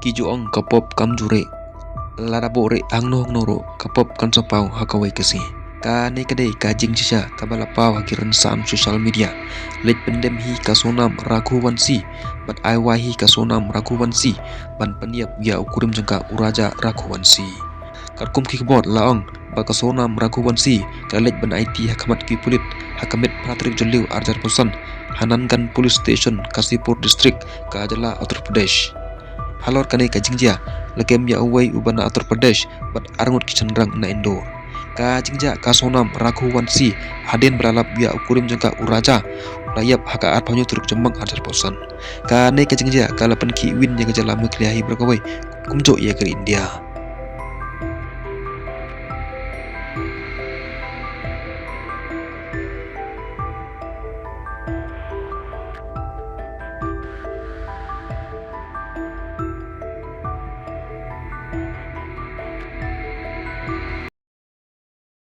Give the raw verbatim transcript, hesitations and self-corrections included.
Ki ju ong ka pop kam ju rieh, lada buh rieh hangno hangno ruh ka pop kan sa paw ha kawei ka sngi. Kane ka dei ka jingshisha kaba la paw ha ki rynsan social media. Leit pyndem hi ka Sonam Raghuvanshi bad ai wai hi ka Sonam Raghuvanshi ban pynïap ïa u kurim jong ka u Raja Raghuvanshi. Katkum ki khubor la ong ba ka Sonam Raghuvanshi ka la leit ban aiti ha khmat ki pulit ha ka miet phra tarik Jylliew arhajar arphew san ha Nangan Police Station, Kashipur District, ka jylla Uttar Pradesh. Halor kane ka jingjia la kem ïa uwei uba na Uttar Pradesh bad arngut ki shynrang na Indore. Ka jingjia ka Sonam Raghuvanshi, hadien ba la lap ïa u kurim jong ka u Raja, la ïap ha ka arphew hynñiew tarik Jymmang arhajar arphew san. Kane ka jingjia ka la pynkhih win ïa ka jylla Meghalaya hi baroh kawei, kumjuh ïa ka ri India.